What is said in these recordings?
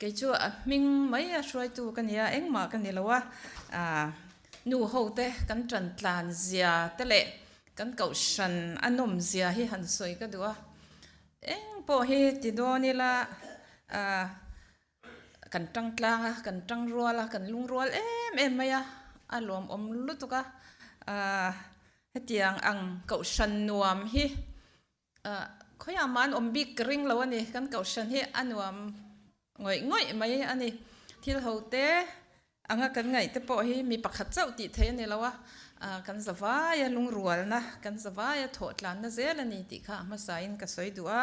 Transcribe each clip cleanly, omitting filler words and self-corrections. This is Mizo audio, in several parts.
Kei chu a hming mai a hruaitu ka nia, engmah ka ni lo a, nu ho te kan ṭan tlan zia te leh kan kohhran a nawm zia hi han sawi ka duh a. Eng pawh hi ti dawn ila, kan ṭang tlang a, kan ṭang rual a, kan lungrual em em mai a, a lawmawm lutuk a. Hetiang ang kohhran nuam hi Khawiah mah an awm bik ka ring lo a ni, kan kohhran hi a nuam ngawih ngawih mai a ni. Thil ho te anga kan ngaih te pawh hi mi pakhat chauh tih theih a ni lo a, kan zavaia lungrualna, kan zavaia thawhtlanna zel a ni tih kha a hmasain ka sawi duh a.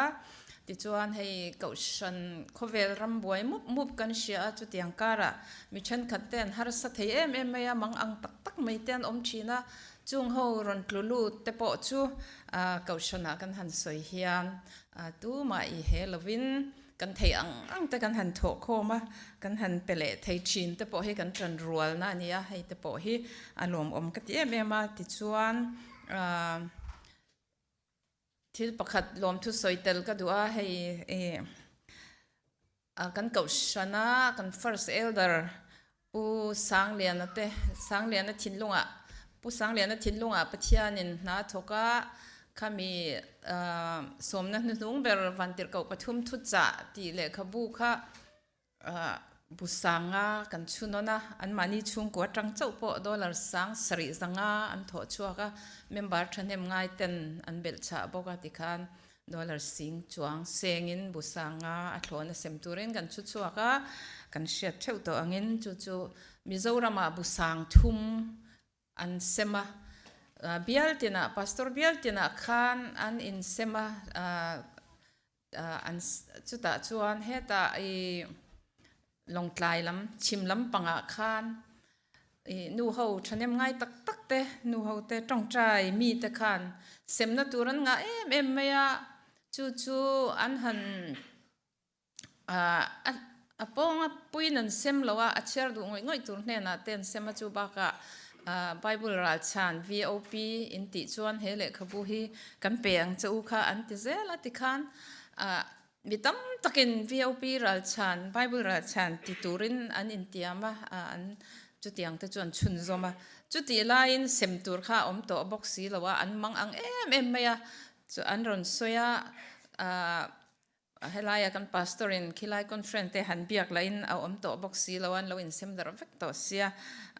Tichuan hei kohhran khawvel ram buai mup mup kan hria a, chutiang karah mi thenkhat te an harsa thei em em mai a, mang ang tak tak mai te an awm thin a, Chung ho rawn tlu lut te pawh chu Kohhranah kan han sawi hian tumah i he lovin kan thei ang ang te kan han thawh khawm a, kan han pe leh thei thin te pawh hi kan tan rualna a ni a, hei te pawh hi a lawmawm ka ti em em a. Tichuan thil pakhat lawmthu sawi tel ka duh a, hei Kan kohhrana kan first elder Pu Sangliana te, Sangliana thinlungah, Pu Sangliana thinlungah Pathianin hna thawk a, khami sawmna hnuhnung ber Vantirhkoh pathum thuchah tih lehkhabu kha bu sanga kan chhunawn a, anmahni chhungkua atang chauh pawh dollar sang sarih zanga an thawh chhuak a, member thahnem ngai ten an belhchhah bawk a tikhan Dollar sing chuang sengin bu sanga a thlawn a sem turin kan chhu chhuak a, kan hriat theuh tawh angin chu chu Mizoramah bu sang thum an sem a, bial tinah pastor bial tinah khan an insem a, an chutah chuan hetah i Lawngtlai lam chhim lampangah khan i nu ho thahnem ngai tak tak te, nu ho te tawngtai mi te khan semna tur an ngah em em mai a, chu chu an han ah a pawnga puiin an sem lo a, a chhiar duh ngawih ngawih tur hnenah te an sem a, chu bakah ah Bible ralchhan VOP in tih chuan he lehkhabu hi kan pe ang che u kha an ti zel a tikhan ah Mi tam takin VOP ralchhan, Bible ralchhan ti turin an intiam a, an chutiang te chu an chhunzawm a. Chutih laiin sem tur kha a awm tawh bawk si lo a, an mang ang em em mai a, chu an rawn sawi a, helaia kan pastor in khilai conference te han biak lahin a awm tawh bawk si lo a, an lo insem darh vek tawh sia,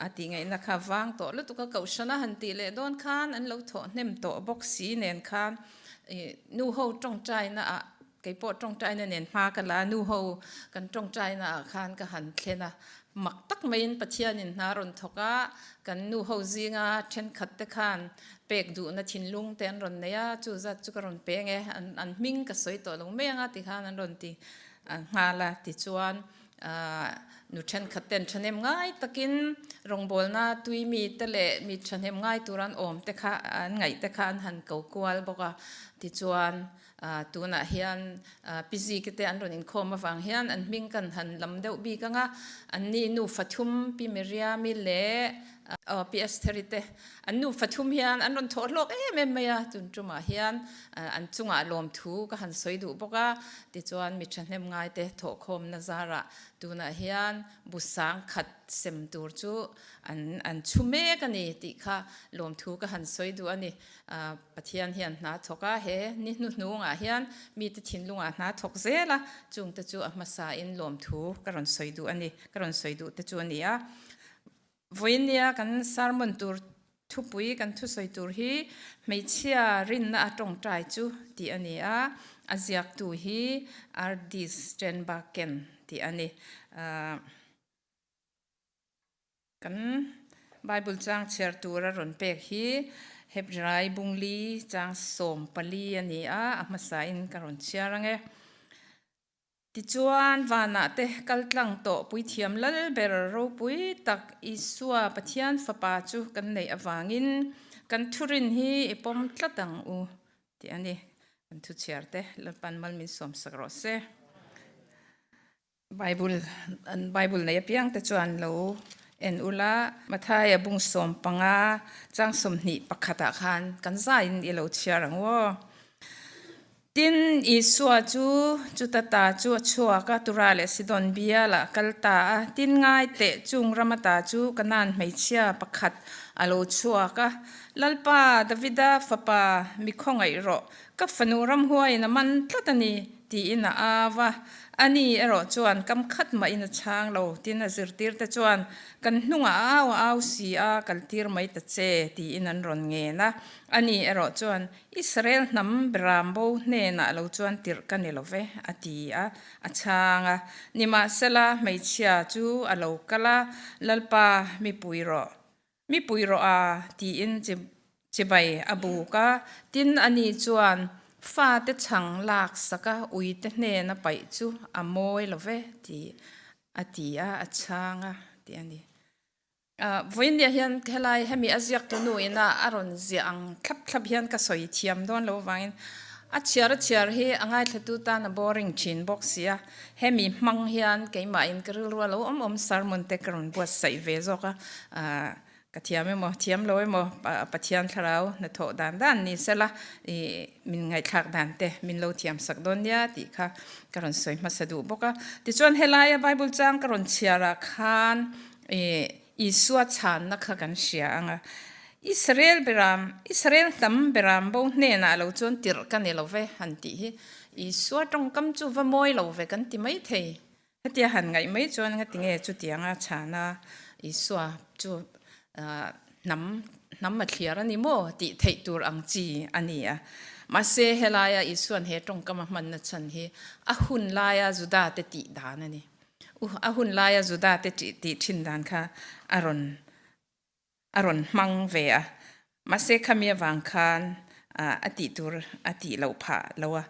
a tih ngaihna kha vang tawh lutuk a, kohhrana han tih leh dawn khan an lo thawh hnem tawh bawk si nen khan Nu ho tawngtaina ah kei pawh tawngtaina nen hma ka la a, nu ho kan tawngtaina ah khan ka han thlen a, mak tak maiin Pathianin hna rawn thawk a, kan nu ho zinga thenkhat te khan pek duhna thinlung te an rawn nei a, chu zat chu ka rawn peng e, an hming ka sawi tawh lo mai ang a tikhan an rawn ti nghal a, tichuan Nu thenkhat ten thahnem ngai takin rawngbawlna tui mite leh mi thahnem ngai tur an awm te kha an ngaih te kha an han ko kual bawk a. Tichuan tunah hian Pi Ziki te an rawn inkhawm avang hian an hming kan han lam deuh bik ang a. Anni nufa thum Pi Miriami leh Pi Estheri te an nufa thum hian an rawn thawh hlawk em em mai a. Tun tumah hian an chungah lawmthu ka han sawi duh bawk a. Tichuan mi thahnem ngaite thawhkhawmna zarah tunah hian bu sang khat sem tur chu an an chhu mek a ni tih kha lawmthu ka han sawi duh a ni. Pathian hian hna thawk a, he ni hnuhnungah hian mite thinlungah hna thawk zel a, chungte chu a hmasain lawmthu ka rawn sawi duh a ni, ka rawn sawi duh te chu a ni a. Vawinia kan sermon tur thupui kan thusawi tur hi hmeichhia rinna a tawngtai chu tih a ni a, a ziaktu hi Ardis Stenbakken tih a ni. Kan Bible chang chhiar tur a rawn pek hi Hebrai Bungli chang 14 a ni a, a hmasain ka rawn chhiar ang e. Tichuan, vanah te kal tlang tawh Puithiam Lal ber ropui tak Isua Pathian Fapa chu kan neih avangin kan thurin hi i pawm tlat ang u tih a ni. Kan thuchhiar te Lalpan mal min sawmsak rawh se. Bible an Bible nei apiang te chuan lo en ula. Mathaia bung 15 chang 21 ah khan kan zaiin i lo chhiar ang aw. Tin, Isua chu chuta ta chu a chhuak a, Tura leh Sidon bialah a kal ta a. Tin, ngai teh, chung rama ta chu Kanaan hmeichhia pakhat a lo chhuak a, Lalpa, Davida fapa, mi khawngaih rawh, ka fanu ramhuaiin a man tlat a ni, tiin a au a. Ani erawh chuan kam khat mahin a chhang lo. Tin, a zirtirte chuan, Kan hnungah a au a au si a, kaltir mai ta che, tiin an rawn ngen a. Ani erawh chuan, Israel hnam beram bo hnenah lo chuan tirh ka ni lo ve, a ti a, a chhang a. Nimahsela, hmeichhia chu a lo kal a, Lalpa, mi pui rawh, mi pui rawh a, tiin chibai a buk a. Tin, ani chuan, Fate chhang lak sak a, uite hnena paih chu a mawi lo ve, ti a ti a, a chhang a, tih a ni. Vawiinniah hian helai hemi a ziaktu nu ina a rawn ziah ang thlap thlap hian ka sawi thiam dawn lo avangin a chhiar a chhiar hi a ngaithlatu tan a boring thin bawk si a, hemi hmang hian keimahin ka rilru a lo awm awm sermon te ka rawn buatsaih ve zawk a, ka thiam emaw thiam lo emaw Pathian thlarau hnathawh dan dan ni sela ih min ngaihthlak dan te min lo thiam sak dawn nia tih kha ka rawn sawi hmasa duh bawk a. Tichuan helaia Bible chang ka rawn chhiar ah khan Ih, Isua chhanna kha kan hria ang a. Israel beram, Israel hnam beram bo hnenah lo chuan tirh ka ni lo ve han tih hi Isua tawngkam chu va mawi lo ve kan ti mai thei. Hetia han ngaih mai chuan ngati nge chutianga chhana Isua chu hnam, hnam a thliar a ni maw tih theih tur ang chi a ni a. Mahse helaia Isua'n he tawngkam a hmanna chhan hi a hun laia Judate tih dan a ni. A hun laia Juda te tih thin dan kha a rawn a rawn hmang ve a, mahse khami avang khan a tih tur a tih loh phah lo a.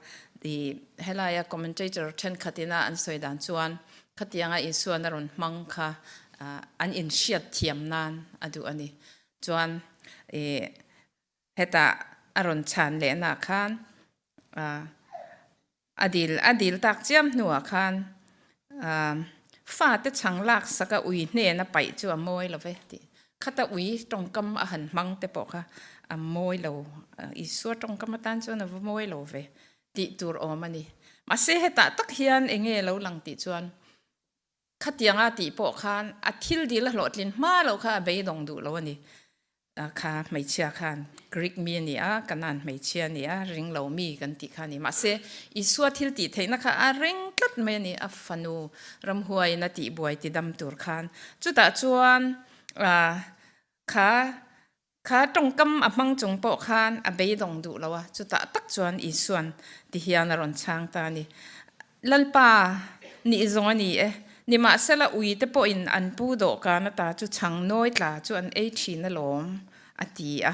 I helaia commentator thenkhat ina an sawi dan chuan khatianga Isuan a rawn hmang kha an inhriat thiam nan a duh a ni. Chuan i hetah a rawn chhan lehna khan A dil a dil tak chiam hnuah khan fate chhang lak sak a ui hnen a paih chu a mawi lo ve tih khata ui tawngkam a han hmang te pawh kha a mawi lo Isua tawngkam atan chuan a va mawi lo ve tih tur awm a ni. Mahse hetah tak hian eng nge lo lang tih chuan khatianga tih pawh khan a thil dil a hlawhtlin hma loh kha a beidawng duh lo a ni. Kha hmeichhia khan Greek mi a ni a, Kanaan hmeichhia a ni a, ring lo mi kan tih kha a ni. Mahse, Isua thil tih theihna kha a ring tlat mai a ni, a fanu ramhuaiin a tihbuai tidam tur khan. Chutah chuan kha kha tawngkam a hmang chung pawh khan a beidawng duh lo a, chutah tak chuan Isuan ti hian a rawn chhang ta a ni. Lalpa nih zawng a ni e. Nimahsela uite pawhin an pu dawhkan ata chu chhang nawi tla chu an ei thin alawm, a ti a.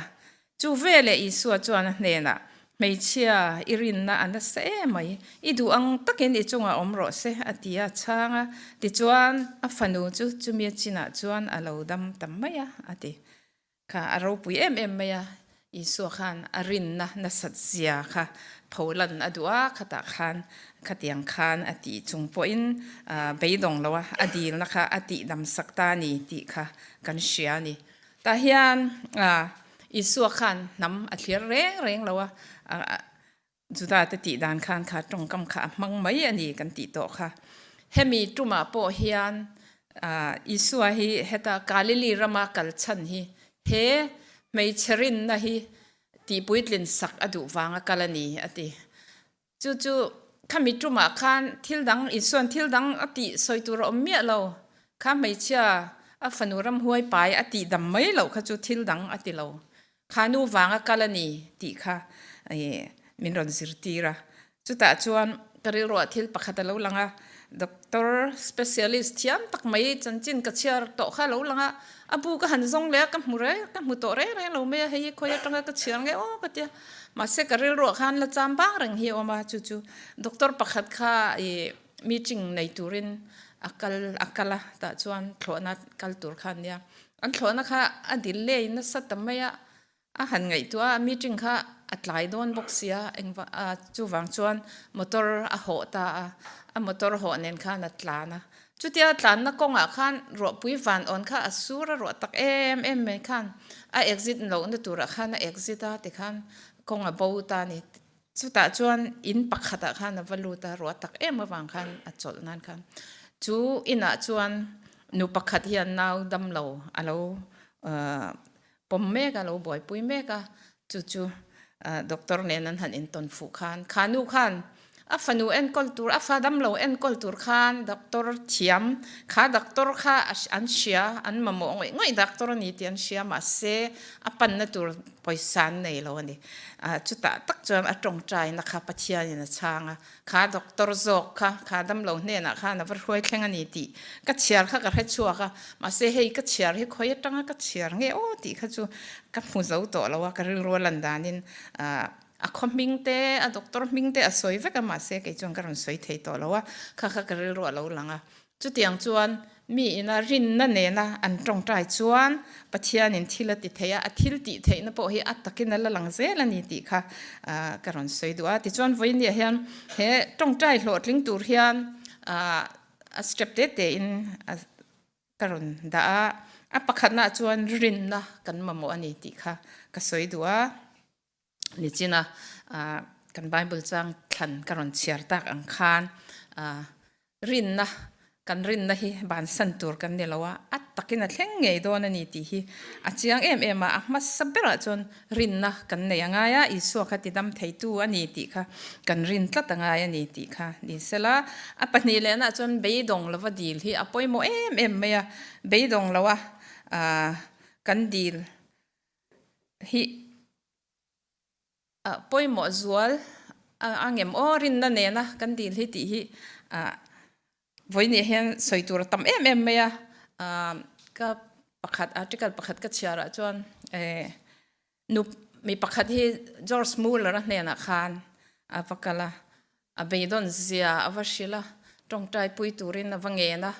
Chu veleh Isua chuan a hnenah, Hmeichhia, i rinna a nasa emai, i duh ang takin i chungah awm rawh se, a ti a chhang a. Tichuan, a fanu chu chumi a chinah chuan a lo dam ta mai a, a ti. Kha a ropui em em mai a, Isua khan a rinna nasat zia kha pholan a duh a, khatah khan khatiang khan a tih chung pawhin beidawng lo a, a dilna kha a tihdam sak ta a ni tih kha kan hria a ni. Tah hian Isua khan hnam a thlir reng reng lo a, Juda te tih dan khan kha tawngkam kha a hmang mai a ni kan tih tawh kha. Hemi tumah pawh hian Isua hi heta Galili rama kal chhan hi he hmeichhe rinna hi tihpuitlin sak a duh vanga kal a ni a ti. Chu chu khami tumah khan thil dang Isuan thil dang a tih sawi tur a awm miah lo. Kha hmeichhia a fanu ramhuai pai a tih dam mai loh kha chu thil dang a ti lo. Kha nu vanga kal a ni tih kha min rawn zirtir a. Chutah chuan ka rilruah thil pakhat a lo lang a, doctor specialist thiam tak mai chanchin ka chhiar tawh kha a lo lang a, a bu ka han zawng leh a, ka hmu reng, ka hmu tawh reng reng lo mai a, hei hi khawi atanga ka chhiar nge aw ka ti a. Mahse ka rilruah khan la cham bang reng hi a awm a, chu chu doctor pakhat kha ih meeting nei turin a kal a kal a, tah chuan thlawhna kal tur kha a nia. An thlawhna kha a delay nasa ta mai a, a han ngaihtuah a, meeting kha a tlai dawn bawk sia, engva chuvang chuan motor a hawh ta a, a motor hawh nen khan a tlan a. Chutia a tlanna kawngah khan ruahpui van awn kha a sur a ruah tak em em mai khan a exit lohna turah khan a exit a tikhan kawng a bo ta a ni. Chutah chuan in pakhatah khan a va lut a, ruah tak em avang khan a chawlh nan khan chu inah chuan nu pakhat hian nau damlo a lo pawm mek a, a lo buaipui mek a, chu chu doctor nen an han intawn fuh khan kha nu khan a fanu enkawl tur, a fa damlo enkawl tur khan doctor thiam kha doctor kha an hria, an mamawh ngawih ngawih doctor a ni tih an hria mahse a panna tur pawisa an nei lo a ni. Chutah tak chuan a tawngtaina kha Pathianin a chhang a, kha doctor zawk kha, kha damlo hnenah khan a va hruai thleng a ni tih ka chhiar kha ka hre chhuak a, mahse hei ka chhiar hi khawi atanga ka chhiar nge aw tih kha chu ka hmu zo tawh lo a, ka rilru a lan danin a khaw hming te, a doctor hming te a sawi vek a, mahse kei chuan ka rawn sawi thei tawh lo a, kha kha ka rilru a lo lang a. Chutiang chuan mi ina rinna nena an tawngtai chuan Pathianin thil a ti thei a, a thil tih theihna pawh hi a takin a la lang zel a ni tih kha ka rawn sawi duh a. Tichuan vawinia hian he tawngtai hlawhtling tur hian a step te tein ka rawn dah a, a pakhatnaah chuan rinna kan mamawh a ni tih kha ka sawi duh a. Nichina kan Bible chang thlan ka rawn chhiar tak ang khan rinna kan rinna hi bansan tur kan ni lo a, a takin a thleng ngei dawn a ni tih hi a chiang em em a, a hmasa berah chuan rinna kan nei a ngai a, Isua kha tidam theitu a ni tih kha kan rin tlat a ngai a ni tih kha ni sela. A pahnih lehnaah chuan beidawng lova dil hi a pawimawh em em mai a, beidawng loa kan dil hi pawimawh zual a ngem aw rinna nena kan dil hi tih hi vawiin hian sawi tur a tam em em mai a ka pakhat article pakhat ka chhiar ah chuan nu mi pakhat hi George Muller a hnenah khan a va kal a A beidawn zia a va hrilh a, tawngtai pui turin a va ngen a,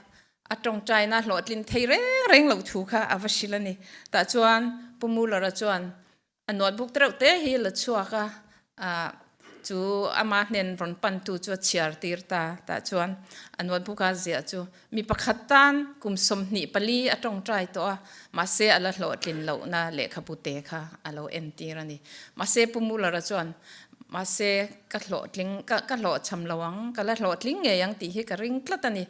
a tawngtaina hlawhtlin thei reng reng loh thu kha a va hrilh a ni. Tah chuan Pu Muller-a chuan a notebook te reuh te hi la chhuak a, chu ama hnen rawn pantu chu a chhiar tir ta. Tah chuan a notebook-a ziah chu mi pakhat tan kum 24 a tawngtai tawh a, mahse a la hlawhtlin lohna lehkhabu te kha a lo entir a ni. Mahse Pu Muller-a chuan Mahse, ka hlawhtling, ka ka hlawhchham lo ang, ka la hlawhtling ngei ang tih hi ka ring tlat a ni.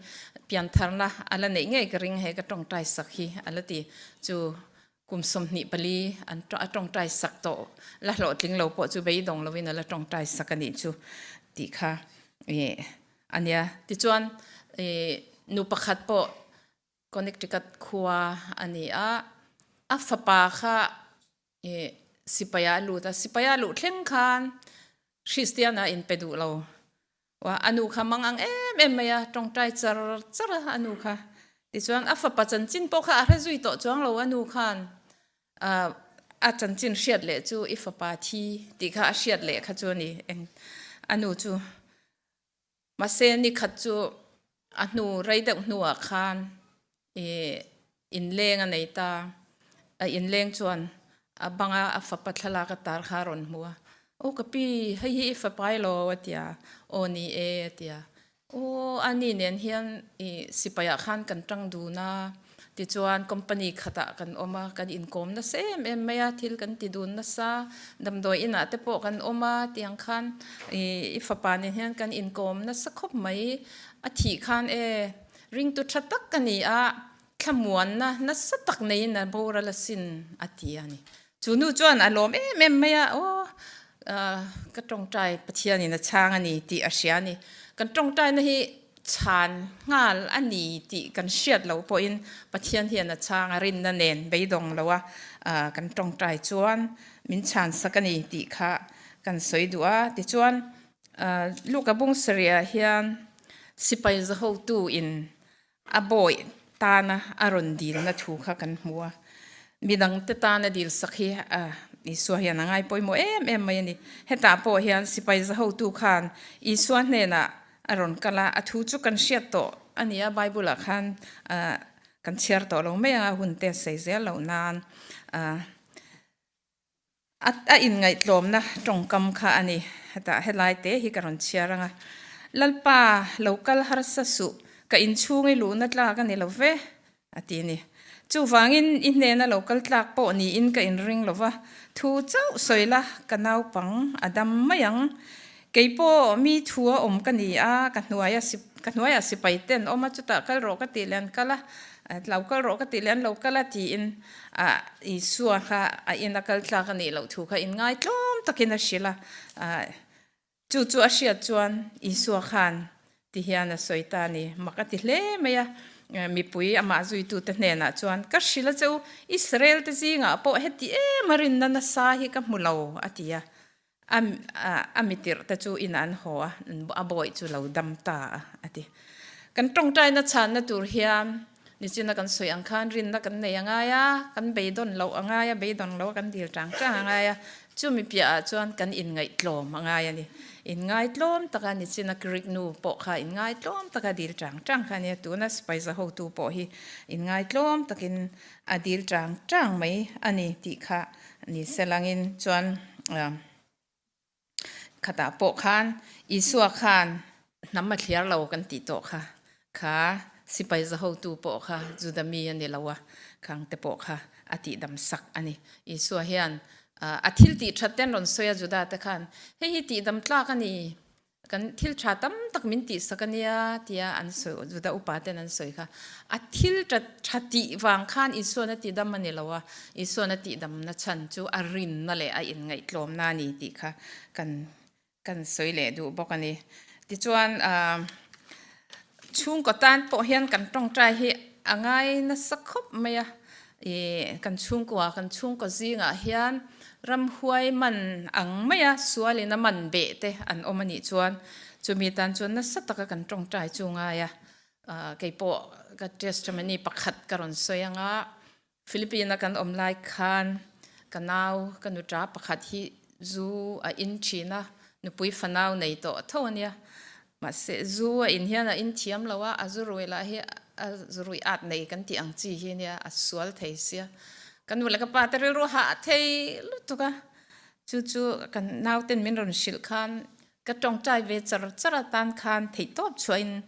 Piantharna a la neih ngei ka ring he ka tawngtai sak hi a la ti. Chu kum 24 an a tawngtai sak tawh la hlawhtling lo pawh chu beidawng lovin a la tawngtai sak a nih chu tih kha ih a nia. Tichuan ih nu pakhat pawh Connecticut khua a ni a, a fapa kha I sipai ah a lut a, sipai ah a luh thleng khan Kristian ah inpe duh lo. Wa a nu kha mang ang em em mai a, tawngtai char char a a nu kha. Tichuan a fapa chanchin pawh kha a hre zui tawh chuang lo a nu khan a chanchin hriat leh chu i fapa thi tih kha a hriat leh kha chu a ni eng a nu chu. Mahse nikhat chu a hnu rei deuh hnuah khan i inleng a nei ta, a inleng chuan a banga a fapa thlalak a tar kha a rawn hmu a, Aw ka pi, hei hi i fapa elaw? a ti a, Aw ni e a ti a, Aw a ni nen hian i sipaiah khan kan tang dun a, Tichuan company khatah kan awm a, kan inkawm nasa em em mai a, thil kan ti dun nasa, damdawi inah te pawh kan awm a tiang khan i fapa nen hian kan inkawm nasa khawp mai. A thih khan e ringtu tha tak ka ni a, thlamuanna nasa tak neiin a boral asin a ti a ni. Chu nu chuan a lawm em em mai a, aw ka tawngtai Pathianin a chhang a ni tih a hria a ni. Kan tawngtaina hi chhan nghal a ni tih kan hriat loh pawhin Pathian hian a chhang a, rinna nen beidawng lo a kan tawngtai chuan min chhan sak a ni tih kha kan sawi duh a. Tichuan Luka bung sarih ah hian sipai zahotu in A bawih tana a rawn dilna thu kha kan hmu a, midangte tana dilsak hi Isua hian a ngai pawimawh em em mai a ni. Hetah pawh hian sipai zahotu khan Isua hnenah a rawn kal a, a thu chu kan hriat tawh a ni a, Bible-ah khan kan chhiar tawh lo mai ang a, hun te a sawi zel loh nan. A inngaihtlawmna tawngkam kha a ni. Hetah helai te hi ka rawn chhiar ang a. Lalpa, lo kal harsa suh, ka inchhung i luhna tlak a ni lo ve, a ti a ni. Chuvangin i hnena lo kal tlak pawh niin ka inring lo va, thu chauh sawi la, ka naupang a dam mai ang. Kei pawh mi thu a awm ka ni a, ka hnuaia ka hnuaiah sipai ten awm a, chutah kal rawh ka tih leh an kal a, lo kal rawh ka tih leh an lo kal a tiin Isua kha a ina kal tlak a nih loh thu kha inngaitlawm takin a hrilh a. Chu chu a hriat chuan Isua khan ti hian a sawi ta a ni. Mak a ti hle mai a, mipui amah zuitute hnenah chuan, Ka hrilh a che u, Israel-te zingah pawh heti em a rinna nasa hi ka hmu lo, a ti a. A mitirhte chu inah an haw a, a bawih chu lo dam ta a, a ti. Kan tawngtaina chhanna tur hian nichina kan sawi ang khan rinna kan nei a ngai a, kan beidawn loh a ngai a, beidawn loh a kan dil tang tang a ngai a, chumi piahah chuan kan inngaihtlawm a ngai a ni. Inngaihtlawm taka nichina Greek nu pawh kha inngaihtlawm taka dil tang tang kha a nia, tuna sipai zahotu pawh hi inngaihtlawm takin a dil tang tang mai a ni tih kha ni selangin chuan Khatah pawh khan Isua khan hnam a thliar lo kan tih tawh kha, kha sipai zahotu pawh kha Juda mi a ni lo a, khang te pawh kha a tihdam sak a ni. Isua hian a thil tih that ten rawn sawi a Juda te khan, hei hi tihdam tlak a ni, kan thil tha tam tak min tih sak a nia tia an sawi, Juda upa ten an sawi kha. A thil tha tih vang khan Isuan a tihdam a ni lo a, Isuan a tihdamna chhan chu a rinna leh a inngaihtlawmna a ni tih kha kan kan sawi leh duh bawk a ni. Tichuan chhungkaw tan pawh hian kan tawngtai hi a ngai nasa khawp mai a, ih kan chhungkua kan chhungkaw zingah hian ramhuai man ang maia sualin a man beh te an awm a nih chuan chumi tan chuan nasa taka kan tawngtai chu ngai a, keipawh ka testimony pakhat ka rawn sawi anga Philippine a kan awm lai khan ka nau ka nuta pakhat hi zu a in thin a, nupui fanau nei tawh tho a nia. Mahse zu a in hian a in thiam lo a, a zu rui lah hi a zu rui at nei kan tih ang chi hi nia, a sual thei sia. Ka nu leh ka pa te rilru hah thei lutuk a, chu chu kan nauten min rawn hrilh khan ka tawngtai ve char char atan khan theihtawp chhuahin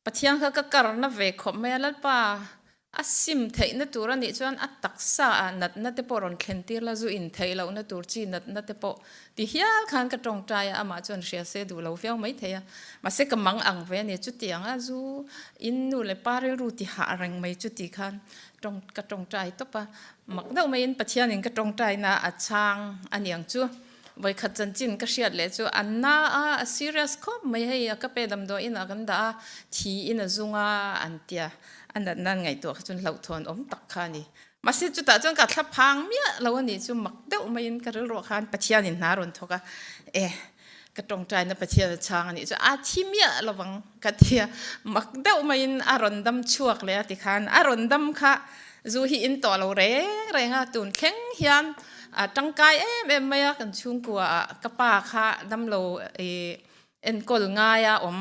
Pathian kha ka karna ve khawp mai a, Lalpa a sim theihna tur a nih chuan a taksa ah natna te pawh rawn thlen tir la, zu in theih lohna tur chi natna te pawh ti hial khan ka tawngtai a, amah chuan hria se duh lo viau mai thei a, mahse ka mang ang ve a ni, chutiang a zu in nu leh pa rilru ti hah reng mai chuti khan tawng ka tawngtai tawp a, mak deuh maiin Pathianin ka tawngtaina a chhang a niang chu. Vawikhat chanchin ka hriat leh chu an na a, a serious khawp mai hei a ka pe damdawiin ah kan dah a, thi in a zung a an tia, a natna an ngaihtuah kha chuan hlauhthawn awm tak kha a ni. Mahse chutah chuan ka thla phang miah lo a nih chu mak deuh maiin ka rilruah khan Pathianin hna rawn thawk a, e ka tawngtaina Pathian a chhang a nih chu a thi miah lovang ka ti a, mak deuh maiin a rawn dam chhuak leh a tikhan a rawn dam kha zu hi in tawh lo reng reng a, tun thleng hian A tangkai em em mai a, kan chhungkua ah ka pa kha damlo i enkawl ngai a awm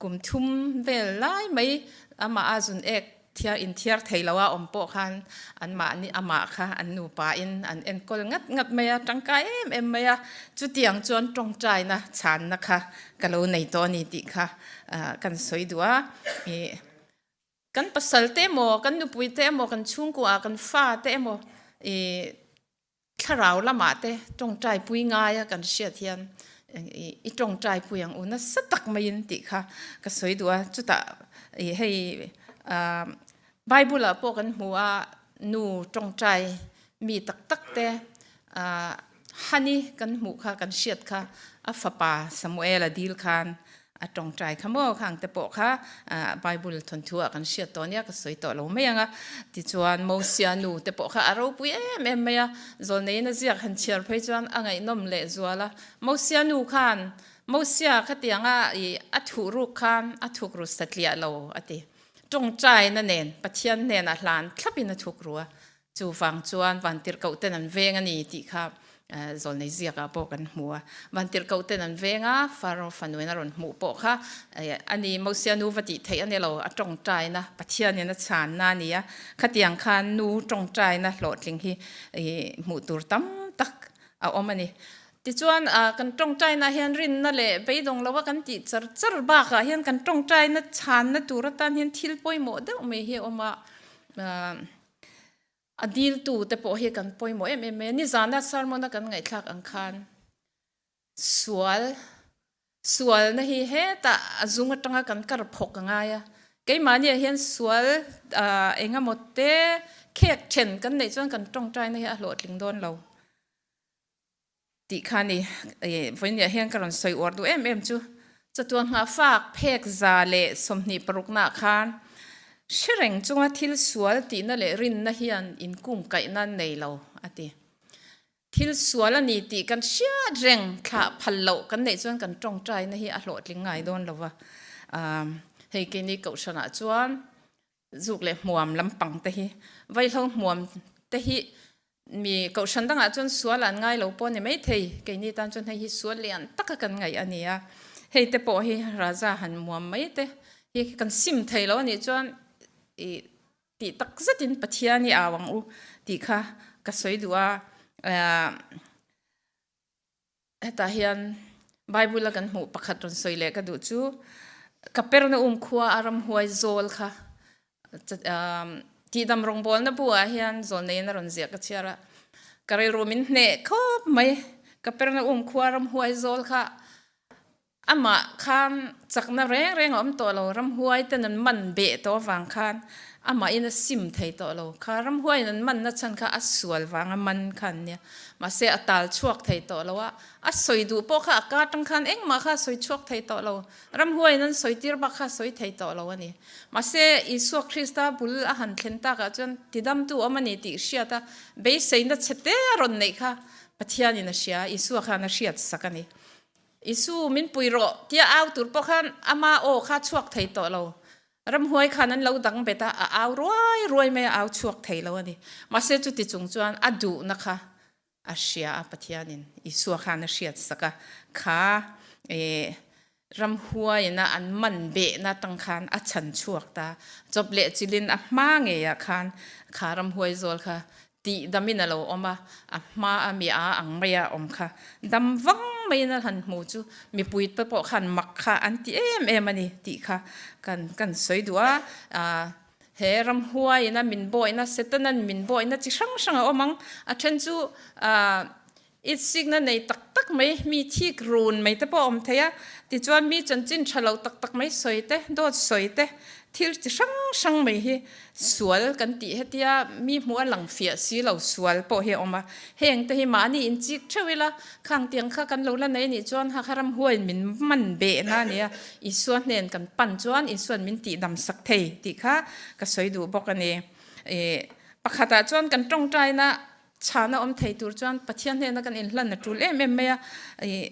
kum thum vel lai mai amah a zun ek thiar inthiar thei lo a awm pawh khan anmahni amah kha an nupa in an enkawl ngat ngat mai a, tangkai em em mai a, chutiang chuan tawngtaina chhanna kha ka lo nei tawh a ni tih kha kan sawi duh a i. Kan pasal te emaw, kan nupui te emaw, kan chhungkua, kan fa te emaw i thlarau lamah te tawngtai pui ngai a kan hriat hian i tawngtai pui ang u nasa tak maiin tih kha ka sawi duh a. Chutah i hei Bible ah pawh kan hmu a nu tawngtai mi tak tak te Hani kan hmuh kha kan hriat kha a fapa Samuel a dil khan a tawngtai kha maw khang te pawh kha Bible thawnthu ah kan hriat tawh nia ka sawi tawh lo mai ang a. Tichuan Mosia nu te pawh kha a ropui em em mai a, zawlneiin a ziak han chhiar phei chuan a ngaihnawm leh zual a. Mosia nu khan Mosia khatianga i a thuh ruk khan a thuk ru satliah lo a ti. Tawngtaina nen Pathian hnenah hlan thlapin a thuk ru a. Chuvang chuan Vantirhkoh ten an veng a ni tih kha Zawlnei ziakah pawh kan hmu a. Vantirhkoh ten an veng a, Faro fanuin a rawn hmuh pawh kha a ni. Mosia nu va tih theih a ni lo, a tawngtaina Pathianin a chhanna a ni a. Khatiang khan nu tawngtaina hlawhtling hi hmuh tur tam tak a awm a ni. Tichuan kan tawngtaina hian rinna leh beidawng loa kan tih char char bakah hian kan tawngtaina chhanna tur atan hian thil pawimawh deuh mai hi a awm a. A diltu te pawh hi kan pawimawh em em mai a, nizana sermon a kan ngaihthlak ang khan sual sualna hi hetah a zung atanga kan kar phawk a ngai a, keimahniah hian sual eng emaw te khek then kan neih chuan kan tawngtaina hi a hlawhtling dawn lo. Tih kha ni. Vawinia hian ka rawn sawi uar duh em em chu. Chatuan nghahfak phek 126 nah khan hre reng chunga thil sual tihna leh rinna hian inkungkaihna an nei lo a ti. Thil sual a ni tih kan hriat reng thlah phal loh kan neih chuan kan tawngtaina hi a hlawhtling ngai dawn lo va. Hei keini kohhranah chuan zuk leh hmuam lampang te hi vaihlo hmuam te hi Mi kohhran dangah chuan sual an ngai lo pawh a ni maithei, keini tan chuan hei hi sual lian taka kan ngaih a ni a, hei te pawh hi Raja han muam mai te hi kan sim thei lo a nih chuan ih tih tak zetin Pathian i au ang u tih kha ka sawi duh a, Hetah hian Bible a kan hmuh pakhat rawn sawi leh ka duh chu Kapernaum khua a ramhuai zawl kha tihdam rawngbawlna bu ah hian zawl neiin a rawn ziah ka chhiar a, ka rilru min hneh khawp mai. Kapernaum khua ramhuai zawl kha Amah khan chakna reng reng a awm tawh lo, ramhuai ten an man beh tawh avang khan amahin a sim thei tawh lo. Kha ramhuaiin an manna chhan kha a sual vanga man kha an nia. Mahse a tal chhuak thei tawh lo a, a sawi duh pawh kha a ka atang khan engmah kha a sawi chhuak thei tawh lo. Ramhuaiin an sawi tir bak kha a sawi thei tawh lo a ni. Mahse Isua Krista bul a han thlen takah chuan tidamtu awm a ni tih hriat a, beiseina chhe te a rawn neih kha Pathianin a hria, Isua khan a hriat sak a ni. Isu, min pui rawh, tia au tur pawh khan ama aw kha chhuak thei tawh lo. Ramhuai khan an lo dang bet a, a au ruai ruai mai a, au chhuak thei lo a ni. Mahse chuti chung chuan a duhna kha a hria a, Pathianin Isua khan a hriat sak a, kha eh ramhuaiina an man behna tang khan a chhan chhuak ta. Chawp leh chilin a hma ngeiah khan kha ramhuai zawl kha Tih damin a lo awm a, a hma a mi a ang mai a awm kha. Dam vang maiin a han hmu chu mipui te pawh khan mak kha an ti em em a ni tih kha kan kan sawi duh a. Aah he ramhuaiin a min bawihna, Setanan min bawihna chi hrang hrang a awm ang. A then chu aah Itsikna nei tak tak mai, mi thik run mai te pawh a awm thei a, tichuan mi chanchin tha lo tak tak mai sawi te, dawt sawi te, thil chi hrang hrang mai hi sual kan tih hetia mi hmuh a lang fiah si lo sual pawh hi a awm a, heng te hi mahni inchik theuh ila khang tiang kha kan lo la nei nih chuan hakha ramhuaiin min man behna a nia, Isua hnen kan pan chuan Isua'n min tihdam sak thei tih kha ka sawi duh bawk a ni. Ih pakhatah chuan kan tawngtaina Chhana awm thei tur chuan Pathian hnena kan inhlan a tul em em mai a, ih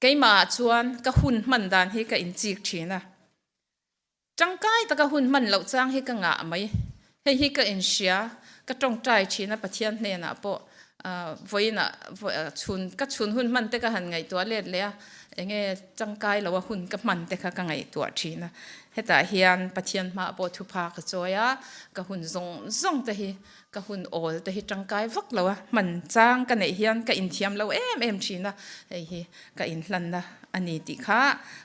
keimahah chuan ka hun hman dan hi ka inchik thin a, tangkai taka hun hman loh chang hi ka ngah mai, hei hi ka inhria, ka tawngtai thin a Pathian hnenah pawh vawiinah chhun ka chhun hun hman te ka han ngaihtuah let leh a, enge tangkai loa hun ka hman te kha ka ngaihtuah thin a, hetah hian Pathian hmaah pawh thupha ka chawi a, ka hun zawng zawng te hi Ka hun awl te hi tangkai vak lo a, hman chang ka neih hian ka inthiam lo em em thin a, hei hi ka inhlanna a ni tih kha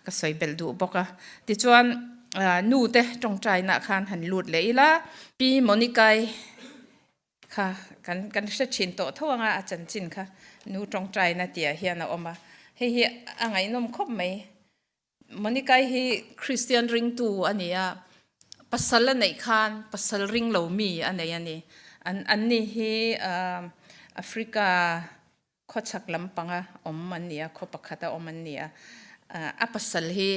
ka sawi belh duh bawk a. Tichuan nu te tawngtainaah khan han lut leh ila, Pi Monica-i kha kan kan hre thin tawh tho anga a chanchin kha nu tawngtaina tihah hian a awm a, hei hi a ngaihnawm khawp mai. Monica-i hi Kristian ringtu a ni a, pasal a neih khan pasal ring lo mi a nei a ni. An anni hi Africa khawchhak lampanga awm an ni a, khaw pakhata awm an ni a. A pasal hi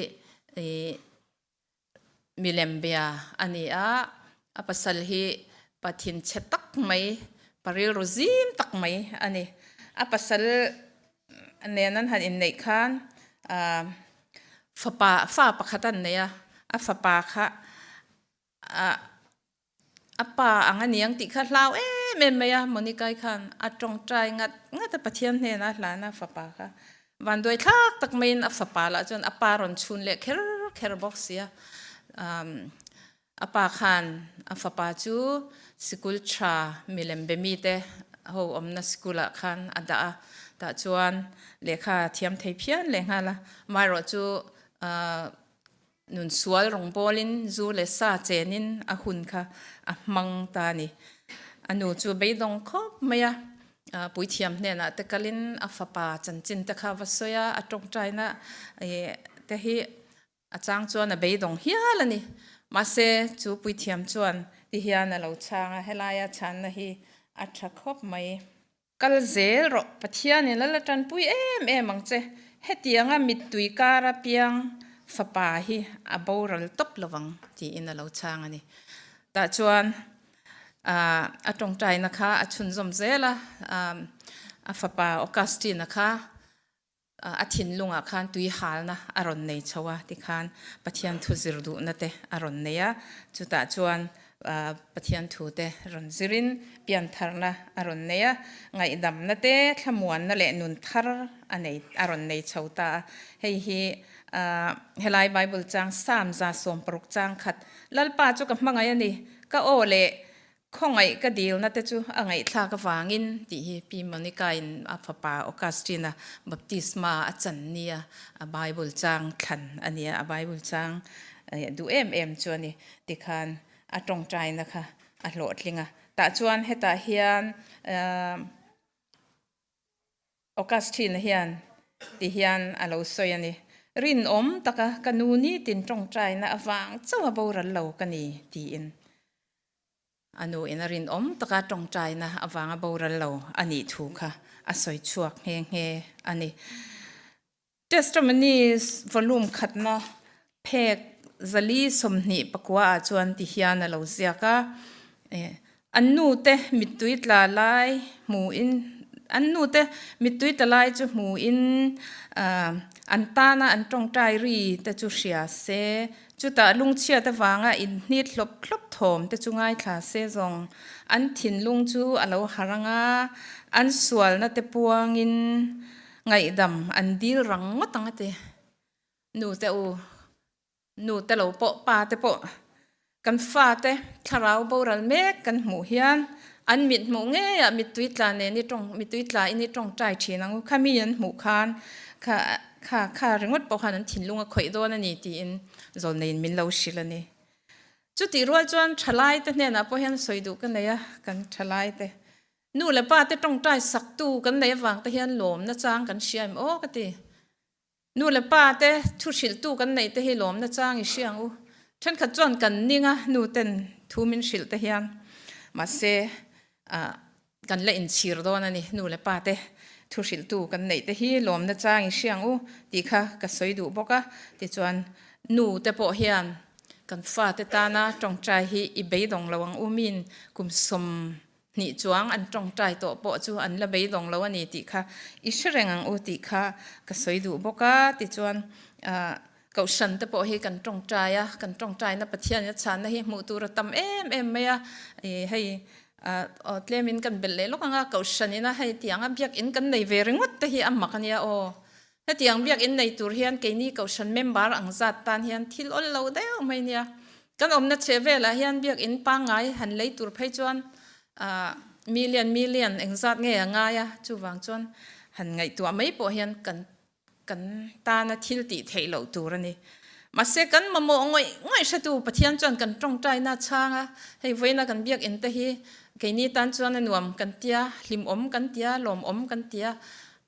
milem bia a ni a, a pasal hi pa thinchhe tak mai, pa rilru zim tak mai a ni. A pasal nen an han inneih khan fapa fa pakhat an nei a, a fapa kha ah A pa ang a ni ang tih kha hlau em em mai a, Monica-i khan a tawngtai ngat ngat a, Pathian hnenah a hlan a fapa kha. Vanduai thlak tak maiin a fapa lah chuan a pa rawn chhun leh kher kher bawk si a. A pa khan a fapa chu sikul tha milem be mite ho awmna sikulah khan a dah a, tah chuan lehkha a thiam thei phian lehnghal a, amaherawhchu Nun sual rawngbawlin zu leh sa chenin a hun kha a hmang ta a ni. A nu chu beidawng khawp mai a, puithiam hnenah te kalin a fapa chanchin te kha va sawi a, a tawngtaina te hi a chang chuan a beidawng hial a ni. Mahse, chu puithiam chuan ti hian a lo chhang a, helaia chhanna hi a tha khawp mai. Kal zel rawh, Pathianin a la tanpui em em ang che. Hetianga mittui kara piang fapa hi a boral tawp lovang tiin a lo chhang a ni. Tah chuan a tawngtaina kha a chhunzawm zel a, a fapa Augustine-a kha A thinlungah khan tui halna a rawn nei chho a, tikhan Pathian thu zir duhna te a rawn nei a, chutah chuan Pathian thu te rawn zirin piantharna a rawn nei a, ngaihdamna te, thlamuanna leh nun thar a nei a rawn nei chho ta a. Hei hi helai Bible chang Psalm 160 chang khat, Lalpa chu ka hmangaih a ni, ka aw leh Khawngaih ka dilna te chu a ngaihthlak avangin tih hi Pi Monica-in a fapa Augustine-a baptisma a chan nia a Bible chang thlan a nia, a Bible chang duh em em chu a ni. Tikhan a tawngtaina kha a hlawhtling a. Tah chuan hetah hian Augustine hian ti hian a lo sawi a ni, Rinawm taka ka nu nitin tawngtaina avang chauha boral lo ka ni tiin. A nu in a rinawm taka tawngtaina avanga boral lo a nih thu kha a sawi chhuak nghe nghe a ni. Testimonies volume khatna phek 424 ah chuan ti hian a lo ziak a, An nute mittui tla lai hmuin an nute mittui tla lai chu hmuin an tana an tawngtai ri te chu hria se, Chutah lungchhiat avanga inhnit hlawp hlawp thawm te chu ngaithla se zawng an thinlung chu a lo har ang a, an sualna te puangin ngaihdam an dil rang ngawt ang a ti. Nu te u, nu te lo pawh, pa te pawh kan fate thlarau boral mek kan hmuh hian an mit hmuh ngeiah mittui tla nen i tawng, mittui tla in i tawngtai thin ang u. Khami an hmuh khan kha Kha kha ringawt pawh khan an thinlung a khawih dawn a ni tiin zawlneiin min lo hrilh a ni. Chutih rual chuan thalai te hnenah pawh hian sawi duh ka nei a, kan thalai te nu leh pa te tawngtai saktu kan nei avang te hian lawmna chang kan hria em aw ka ti. Nu leh pa te thu hrilhtu kan neih te hi lawmna chang i hria ang u. Thenkhat chuan kan ning a nu ten thu min hrilh te hian mahse ah Kan la inchhir dawn a ni, nu leh pa te thu hrilhtu kan neih te hi lawmna chang i hriang u tih kha ka sawi duh bawk a, tichuan nu te pawh hian kan fate tana tawngtai hi i beidawng lo ang u, min kum 20 chuang an tawngtai tawh pawh chu an la beidawng lo a ni tih kha i hre reng ang u tih kha ka sawi duh bawk a, tichuan ah Kohhran te pawh hi kan tawngtai a, kan tawngtaina Pathianin a chhanna hi hmuh tur a tam em em mai a, ih hei aw tlemin kan belh leh lawk ang a, Kohhran ina hei tiang a biakinn kan nei ve ringawt te hi a mak a nia aw. Hetiang biakinn nei tur hian keini Kohhran member ang zat tan hian thil awl lo deuh mai nia. Kan awmna chhe velah hian biakinn pangngai han lei tur phei chuan ah million million engzat nge a ngai a, chuvang chuan han ngaihtuah mai pawh hian kan Kan tana thil tih theih loh tur a ni. Mahse kan mamawh ngawih ngawih hretu Pathian chuan kan tawngtaina a chhang a, hei vawiina kan biakinn te hi keini tan chuan a nuam kan tia, hlimawm kan tia, lawmawm kan tia,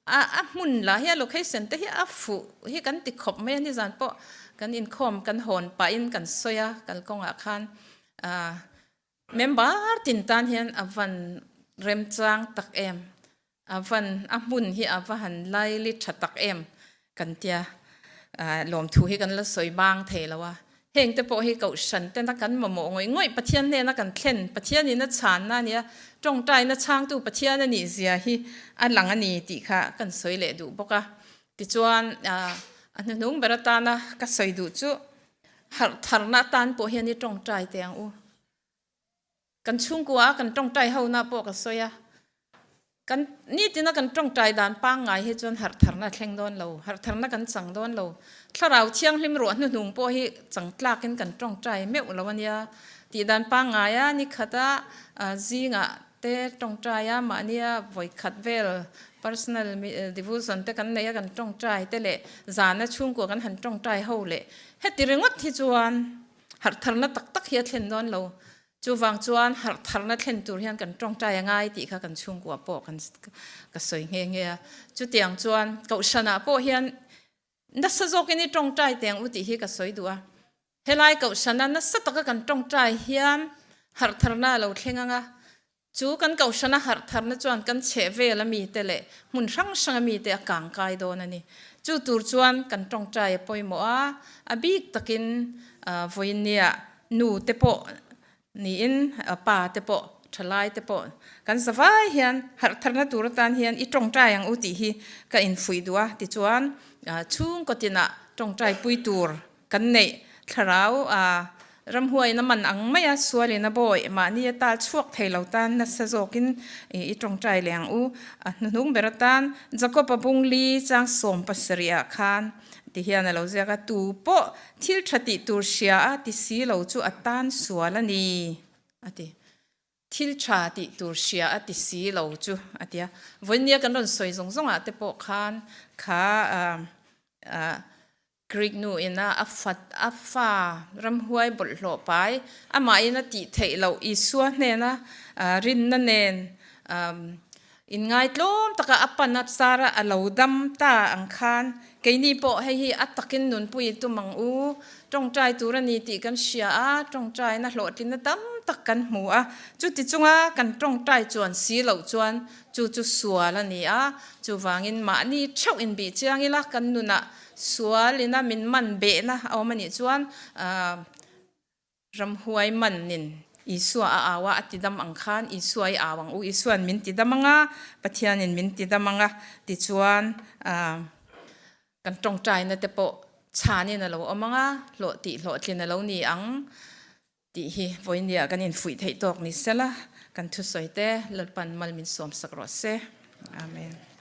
a a hmun lah hi a location te hi a fuh hi kan ti khawp mai a, nizan pawh kan inkhawm kan hawn pahin kan sawi a kalkawngah khan ah Member tin tan hian a van remchang tak em, a van a hmun hi a va han laili tha tak em kan tia, lawmthu hi kan la sawi bang thei lo a, heng te pawh hi kohhran tena kan mamawh ngawih ngawih Pathian hnena kan thlen, Pathian in a chhanna a nia, tawngtaina chhangtu Pathian a nih zia hi a lang a ni tih kha kan sawi leh duh bawk a, tichuan a hnuhnung ber atana ka sawi duh chu Harh tharna atan pawh hian i tawngtai teh ang u. Kan chhungkua a kan tawngtai hona pawh ka sawi a, kan nitina kan tawngtai dan pangngai hi chuan harh tharna a thleng dawn lo, harh tharna kan chang dawn lo. Thlarau thianghlim ruah hnuhnung pawh hi chang tlakin kan tawngtai meuh lo a nia. Tih dan pangngai a nikhata zingah te tawngtai a, mahnia vawikhat vel personal devotion te kan nei a kan tawngtai te leh zana chhungkua kan han tawngtai ho leh heti ringawt hi chuan harh tharna tak tak hi a thlen dawn lo. Chuvang chuan harh tharna thlen tur hian kan tawngtai a ngai tih kha kan chhungkua pawh kan ka sawi nghe nghe a. Chutiang chuan kohhranah pawh hian nasa zawkin i tawngtai teh ang u tih hi ka sawi duh a. Helai kohhrana nasa taka kan tawngtai hian harh tharna a lo thleng ang a. Chu kan kohhrana harh tharna chuan kan chheh vel a mite leh hmun hrang hrang a mite a kang kai dawn a ni. Chu tur chuan kan tawngtai a pawimawh a, a bik takin vawinia nu te pawh niin pa te pawh thalai te pawh kan zavai hian harh tharna tur atan hian i tawngtai ang u tih hi ka infuih duh a. Tichuan chhungkaw tinah tawngtai pui tur Kan neih thlarau a ramhuaiin a man ang mai a, sualin a bawi, mahni a tal chhuak thei lo tan nasa zawkin i tawngtai leh ang u. A hnuhnung ber atan Jakob-a bung li chang 70 ah khan ti hian a lo ziak a, Tu pawh thil tha tih tur hria a ti si lo chu a tan sual a ni, a ti. Thil tha tih tur hria a ti si lo chu, a ti a. Vawinia kan rawn sawi zawng zawngah te pawh khan kha Greek nu ina a fat a fa ramhuai bawlhhlawh pai amahin a tih theih loh Isua hnena rinna nen inngaitlawm taka a pan a chara a lo dam ta ang khan keini pawh hei hi a takin nunpui i tum ang u. Tawngtai tur a ni tih kan hria a, tawngtaina hlawhtlinna tam tak kan hmu a, chuti chunga kan tawngtai chuan si loh chuan chu chu sual a ni a, chuvangin mahni theuh inbih chiang ila kan nunah Sual ina min man behna a awm a nih chuan ramhuai manin Isua a au a, a tidam ang khan Isua i au ang u, Isua'n min tidam ang a, Pathianin min tidam ang a, tichuan kan tawngtaina te pawh chhanin a lo awm ang a, hlawh tih hlawhtlin a lo ni ang tih hi vawinia kan infuih theih tawk ni sela, kan thusawi te Lalpan mal min sawmsak rawh se. Amen.